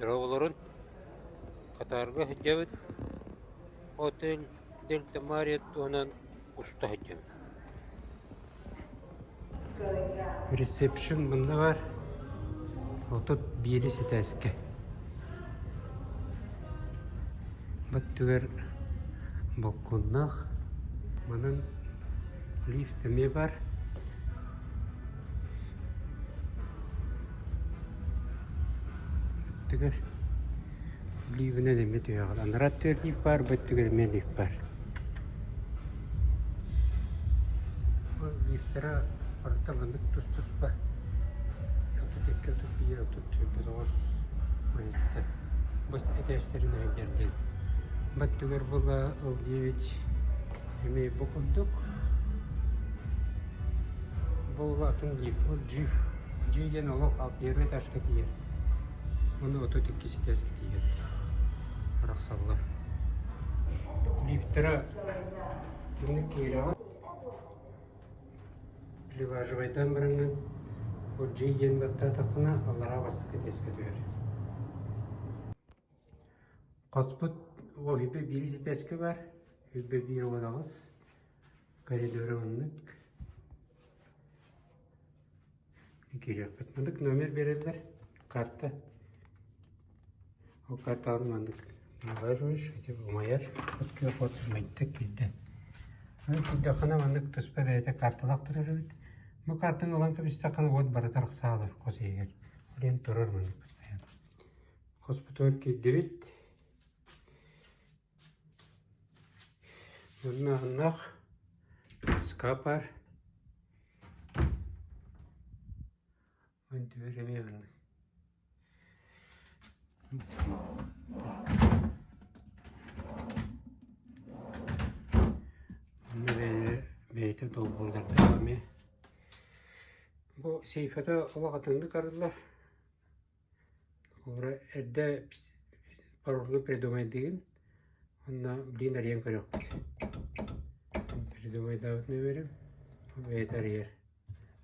Дорооболорун, Катарга сылдьабыт, Отель Дельта Мария туһунан уста сылдьабыт. Ресепшн манна баар, 31 этээскэ. Бу өттүгэр балконнаах, манан лифт эмиэ баар. Өттүгэр лиибинэн эмиэ түһэҕин. Анараа өттүгэр лиип баар, бу өттүгэр эмиэ лиип баар. Бу лифтэрэ барыта маннык тус-туспа. 32, 31, 34 тоҕус манныктар. Бу этээстэрин сылдьар диэн. Бу өттүгэр була ыл диэбит эмиэ бу курдук. Бу атын лифт, ол G. G диэн олох первый этажка тиийэр. Уонна 32 этээскэ тиийэр. Арахсаллар. Лифтэрэ маннык киирэҕин. Прилаживайдаан бараҥҥын бу G диэн баттаатаххына аллараа бастакы этээскэ түһэр. Хоспут оһүбэ биир этээскэ баар, үбэ биир 18. Коридора оннук. Киириэхпит. Маннык номер биэрэллэр, карта. Ол картаҕын маннык налаживаешь, ити умайар, от күөх от умайда киирдэ. Аны киирдэххинэ маннык туспа бэйэтэ карталаах турар эбит. Бу картаны ылан кэбистэххинэ уот барыта арахсаалар хос иһигэр. Ол иһин турар маннык постоянно. Хоспутугар киирдибит. Манна аннах скапар Мөндүөр эмиэ маннык. Манна бэйэ бэйэтэ долбуурдардаах эмиэ. Бу сейфэтэ олох атыннык арыллар. Холобура, эрдэ парольгун придумайдыгын уонна билигин арыйан көрүөхпүт. Придумайдаабыт нөмерим бэйэтэ арыйар.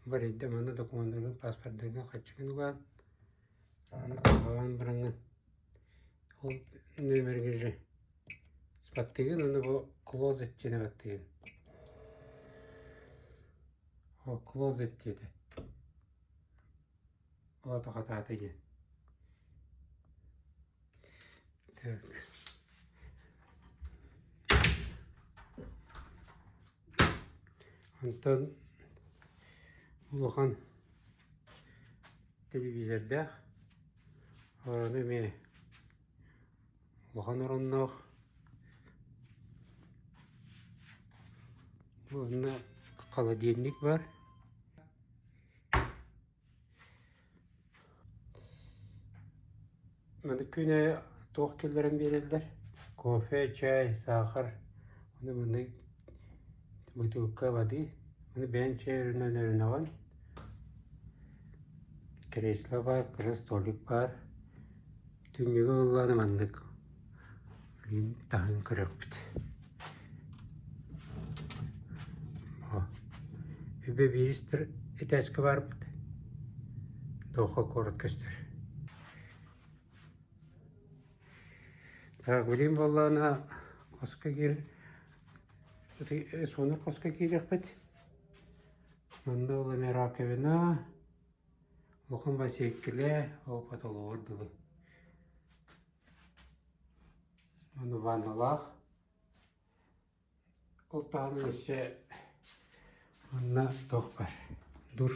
Бу арыйда манна докумуоннаргын, паспордаргын хаччыгын угаан, угаан бараҥҥын ол нөмергин же баттыгын уонна бу closet диэни баттыгын. О, closet диэтэ. Аата хатаата диэн. Так. Онтон улахан телевизордаах, орону эмиэ улахан оронноох. Уонна холодильник бар. Маны күнэ туох киллэрэн биэрэллэр? Кофе, чай, саахар, ону маны бытыылка воды, маны бэйэҥ чэй өрүнэн өрүнэҕин. Кресло баар, кыра столик баар. Түннүгү ыллаан маннык Билигин таһын көрүөхпүт. Үбэ биирис этээскэ баарбыт. Доха куорат көстөр. Так, билигин буоллаҕына хоско киир суунар хоско киириэхпит. Манна ол эмиэ раковина, улахан бассейкилэ, ол потологор дылы. Аны ванналаах. Ол таһынан өссө манна туох баар душ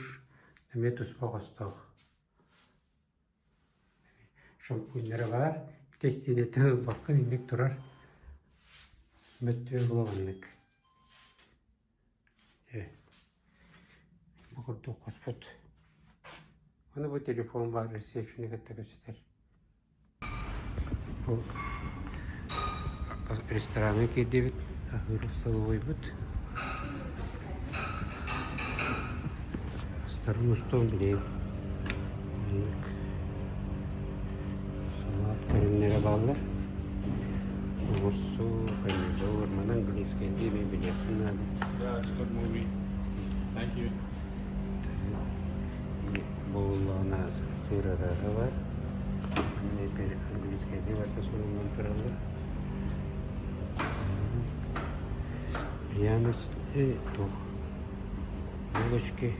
эмиэ туспа хостоох. Шампуннара баар. Тэстиинэттэн ылбаккын инник турар. Мөттүө була маннык. Бу курдук хоспут. Аны бу телефон баар ресепшени кытта кэпсэтэр. Бу рестораҥҥа киирдибит, аһыыр столовойбут. Астарын устуон билигин маннык салат көрүҥнэрэ бааллар. Оҕурсу, помидор, манан английскайдыы эмиэ билиэххин наада. Yeah, it's a good movie. Thank you. Буоллаҕына сыр арааһа баар. Английскайдыы барыта суруллан тураллар. Пряности туох булочки,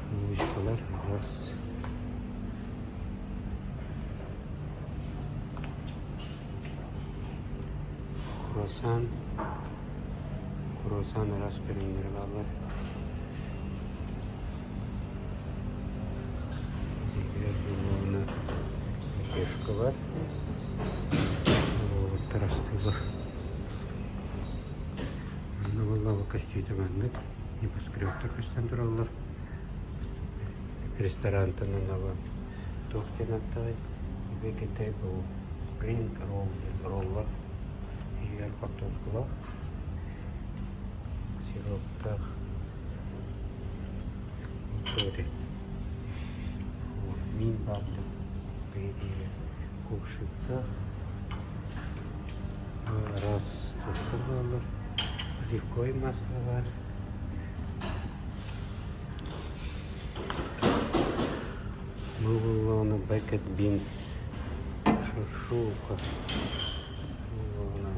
булочкалар раз. Круассан, круассан араас көрүҥнэрэ бааллар. Уонна лепешка бар. Уолаттар астыыллар. Манна буолла көстүүтэ маннык. Небоскребтар көстөн тураллар. Ресторантан онно туох диэн аттаҕай? Vegetable spring roll диэн роллар. Иһигэр хортуоскалаах, сироптаах. Туох Мин баардым. Бэйэтигэр кувшиктаах. Араас туохтар бааллар. Оливковое масло баар. Бу буоллаҕына Baked Beans шуршука. Буоллаҕына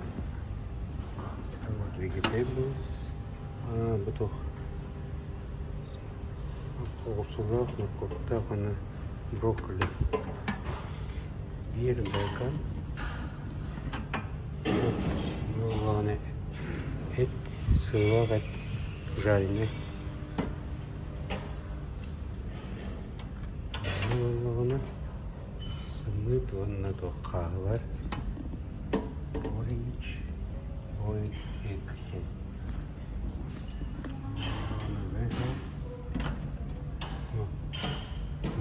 Salad Vegetables. Бу туох оҕурсулаах, моркуоптаах уонна брокколи. Биир бекон. Буоллаҕына эт, сыалаах эт жареный. Буоллаҕына сымыыт уонна туох хааһы бар. Orange boiled egg диэн.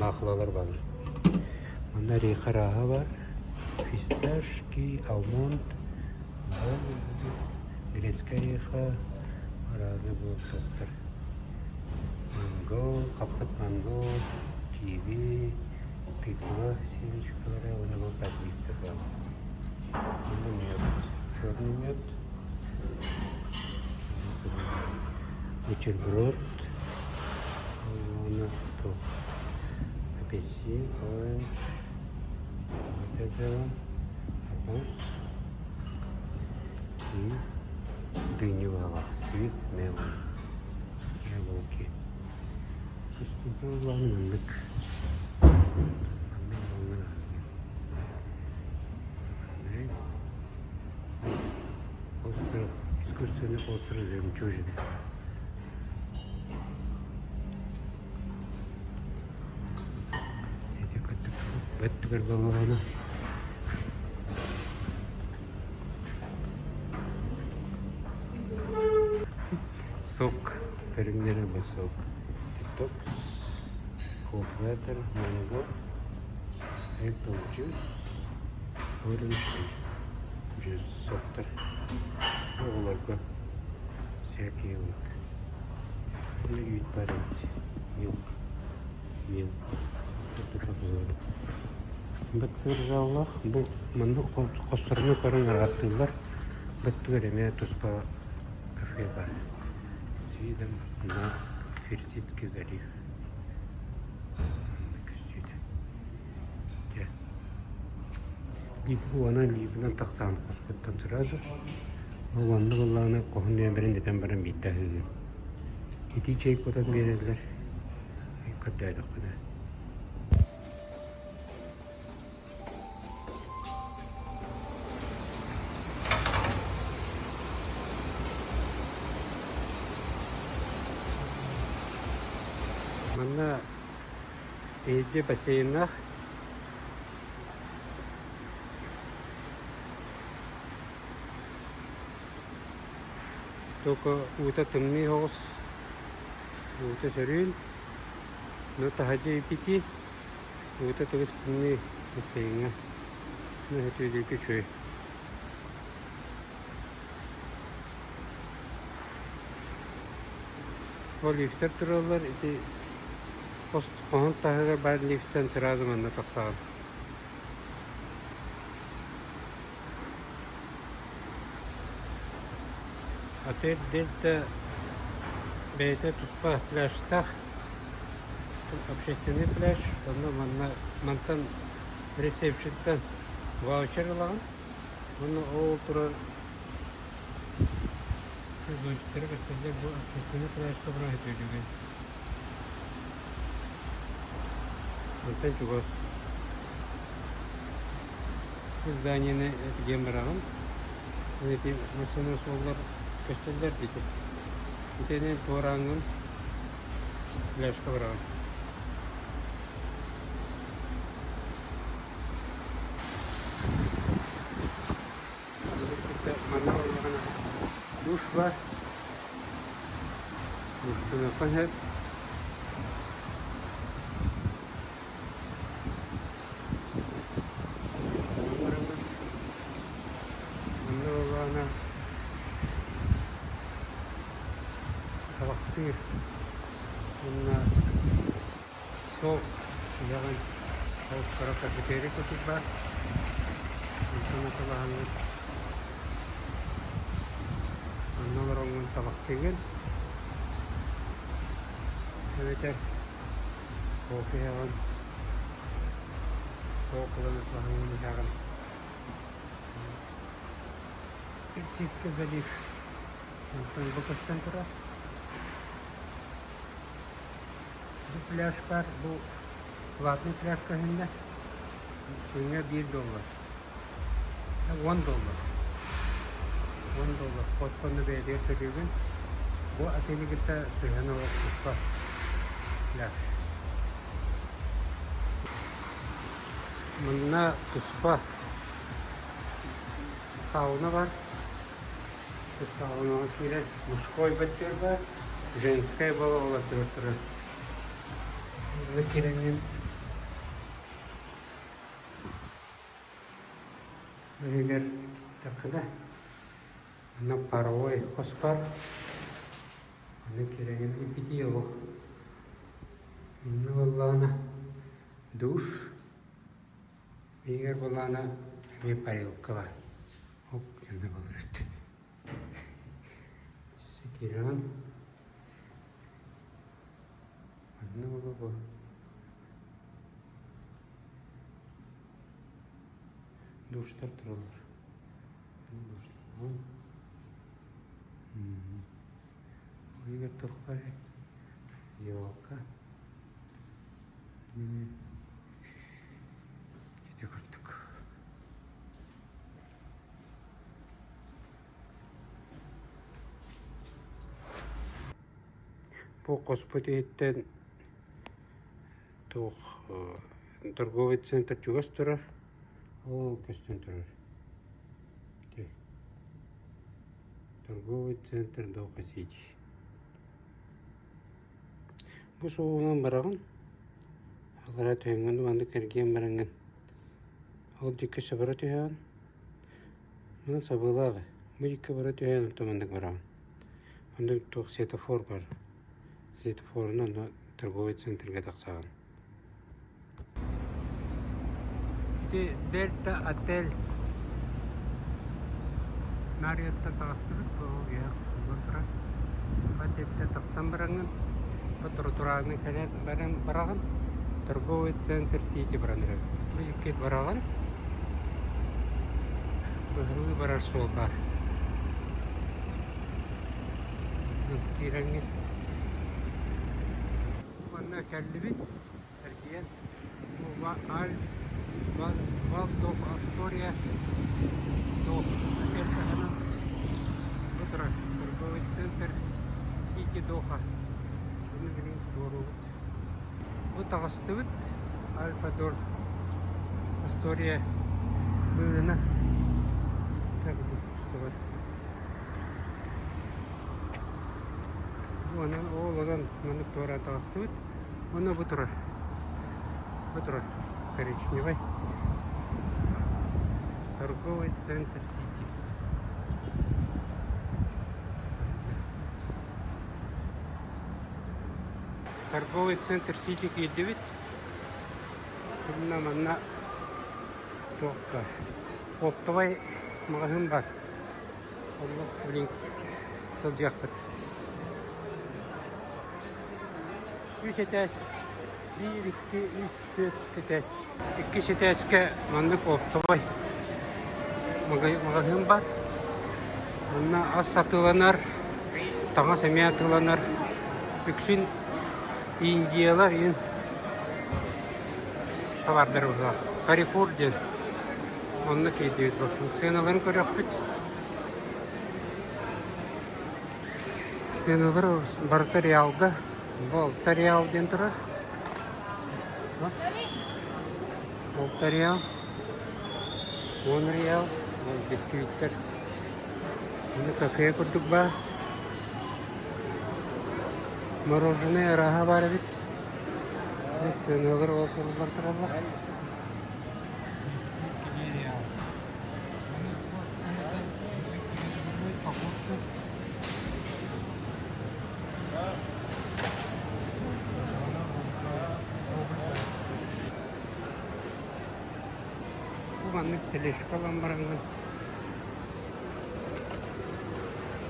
Баахылалар бааллар. Манна ореха арааһа бар. Фисташки, алмонд, грецкая ореха, арааны буолуохтар. Манго, хаппыт манго, киви, тыква семечкалара уонна бу подливка бааллар. Манна мед, черный мед, бутерброд уонна туох апельсин, оранж, watermelon, арбуз и дыня баҕалаах sweet melon яблоки. Көстүүтэ маннык маннык буолла Остров, искусственный остров жемчужины. Эти бөттүгэр буоллаҕына Сок көрүҥнэрэ бу сок. Детокс, cold weather, mango, apple juice, orange juice соктар. Оҕолорго всякие вот. Үүт бар эбит. Milk. Milk. Быттыыр бу маннык хосторуну көрөн ааттыыллар. Быттыгар эмиэ туспа кафе бар. С видом на Персидский залив. Көстүүтэ. Дьэ. Либо либынан тахсан хоспуттан сразу. Ол оннук ыллаҕына хоһун нүөмэрин этэн баран биирдэ аһыыгын. Итии чэй кутан биэрэллэр. Көрдөөтөхпүнэ. Манна иһирдьэ бассейннаах Только уута тымныы соҕус, уута сөрүүн, но таһырдьа иппитии Уута тыбыс тымныы бассейҥҥа сөтүөлүүргэ үчүгэй. Ол лифтэр тураллар ити хоһун таһыгар баар лифтэн сразу манна тахсаҕын. Отель Дельта бэйэтэ туспа пляжтаах, общественный пляж, онно манна мантан. Ресепшиттэн ваучер ылаҕын уонна ол турар зонтиктары көстөллөр бу общественнай пляжка баран сөтүөлүүгүн. Онтон чугас зданияны тигэн бараҕын. Ити массыына суоллар көстөллөр дии. Итини туорааҥҥын пляжка бараҕын. Манна буоллаҕына душ бар. Душтаныахха сөп. Душтанан бараҥҥын манна буоллаҕына табахтыыр уонна Суох, иһэҕин ол кыра кафетерий курдук баар. Онтон атылаһаҥҥын онно олороҥҥун табахтыыгын эбэтэр кофе иһэҕин, сок ылан атылаһаҥҥын иһэҕин. Персидский залив онтон бу көстөн турар. Бу пляж баар, бу платный пляж көһүннэ. Күҥҥэ биир доллар. 10 доллар. 10 доллар. Хотхону бэйэтигэр төлүүгүн. Бу отели кытта сыһыан олох туспа пляж. Манна туспа сауна бар. Саунаҕа киирэр мужской бөттүөр баар, женскай буола олордубут турар. Манна киирэҥҥин иһигэр киирдэххинэ манна паровой хос баар. Манна киирэҥҥин ипитии олох. Манна буоллаҕына душ, иһигэр буоллаҕына эмиэ парилка баар. Оп, дьонно болрут. Секиран. Манна бу душтар тураллар. Душтар. Игорь Тухпари, елка. Ити курдук. Бу хоспут иһиттэн туох торговый центр чугас турар, ол көстөн турар. Торговый центр Доха Сити. Бу суолунан бараҕын, аллараа түһэҥҥин маннык эргийэн бараҥҥын ол диэки сабара түһэҕин, манан сабыылаах ээ, бу диэки бара түһээн онтон маннык бараҕын. Онно туох светофор баар, светофорунан онно торговый центрга тахсаҕын. Ити Дельта отель Нарияттан таҕыстыбыт, ол иһэ булан турар. Отельтэн тахсан бараҥҥын, бу тротуарынан кэлэн баран бараҕын, торговый центр Сити баран эрэбит. Бу икки бараҕын, быһылыы барар суол баар. Киирэҥҥин Манна кэллибит, эргийэн Аль Валдорф Астория отель таһынан бу турар торговый центр Сити Доха. Ону билигин туоруубут. Бу таҕыстыбыт Альфа-Дор Астория быыһынан. Так бу устубат. Онон ол онон маннык туораан таҕыстыбыт. Онно бу турар. Бу турар коричневай. Торговый центр Сити. Торговый центр Сити киирдибит. Манна манна туохха оптовай маҕаһыын баар. Онно блин сылдьыахпыт. Үс этээс. Биир, икки, үс, түөрт этээс. Иккис этээскэ маннык оптовай маҕаһыын бар. Манна ас атыыланар, таҥас эмиэ атыыланар. Үксүн Индиялар иин табаардары быһыылаах. Карифур диэн онно киирдибит. Сыаналарын көрүөхпүт. Сыаналар барыта реалга. Бу алта реал диэн турар. Алта реал. 10 реал. Бисквиттэр. Аны кафе курдук баар. Мороженое арааһа баар эбит. Сыаналар ол суруллан тураллар. Бу маннык тележка ылан бараҥҥын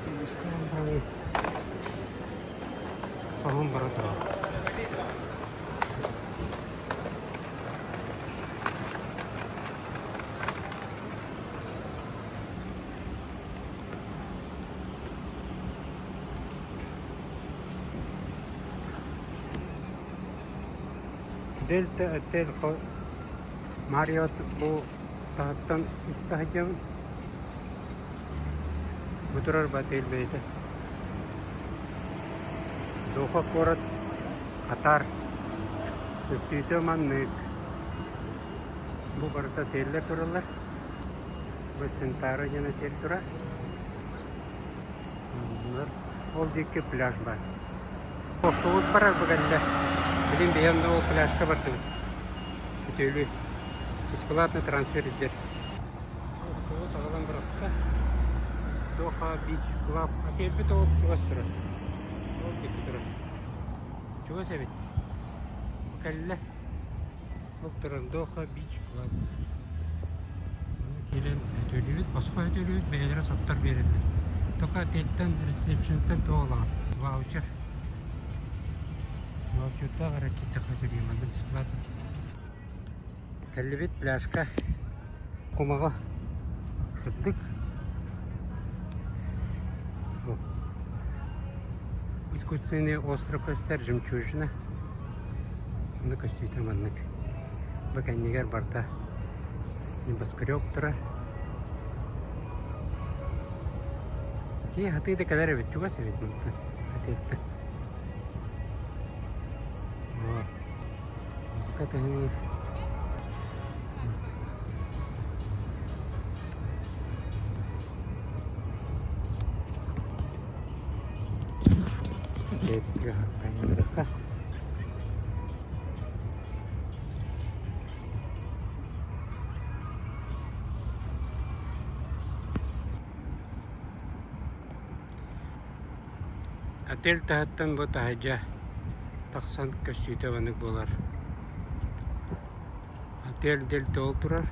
тележка ылан бараҥҥын соһон бара турар. Дельта отель Marriott бу таһыттан үстэ сылдьабын. Бу турар бу отель бэйэтэ. Доха куорат Катар көстүүтэ маннык. Бу барыта отеллэр тураллар. Бу Сентара диэн отель турар. Ол диэки пляж баар. Автобус барар бу кэллэ. Билин бэйэм да ол пляжка бардыбыт. Күтүөлүү. Бесплатный трансфер ирдэр. Автобус аҕалан бырахта. Доха Beach Club. Отельбит ол чугас турар. Ол диэки турар. Чугас эбит. Бу кэллэ. Ол туран Доха Beach Club. Онно киирэн өтөлүүбүт, босхо өтөлүүбүт, бэйэлэрэ соттор биэрэллэр. Только отельтан, ресепшнтэн туох ылаҕын? Ваучер. Ваучердаах эрэ киирдэххэ сөбүй, манна бесплатно. Кэллибит пляжка. Кумаҕа сырдык. Искусственный остров көстөр, жемчужина. Онно көстүүтэ маннык. Бу кэннигэр барыта небоскреб турар. Киһи хатыы да кэлэр эбит, чугас эбит мантан отельтан. Музыка тыһыыр. Отель таһыттан бу таһырдьа тахсан көстүүтэ маннык буолар. Отель Дельта ол турар.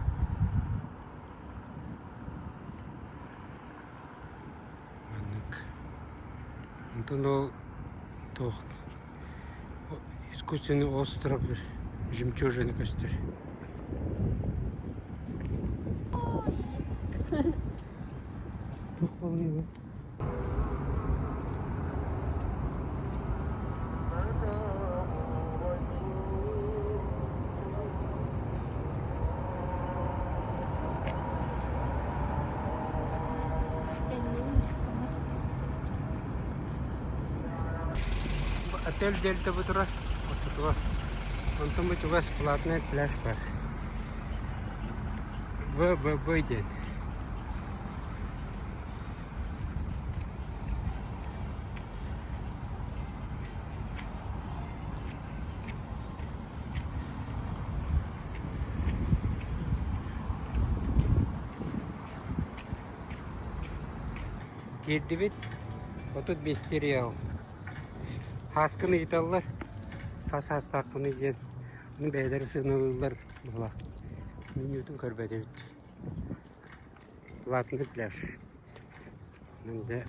Маннык. Онтон ол туох искусственный остров жемчужина көстөр. Туох буолуой бу? Отель Дельта бу турар ортотугар. Онтон бу чугас платный пляж бар. ВВБ диэн. Киирдибит 35 реал. Хааскын ыйыталлар, хас хаастааххыный диэн. Ону бэйэлэрэ сыаналыыллар быһыылаах. Менютун көрбөтүбүт. Платный пляж. Онон дьэ,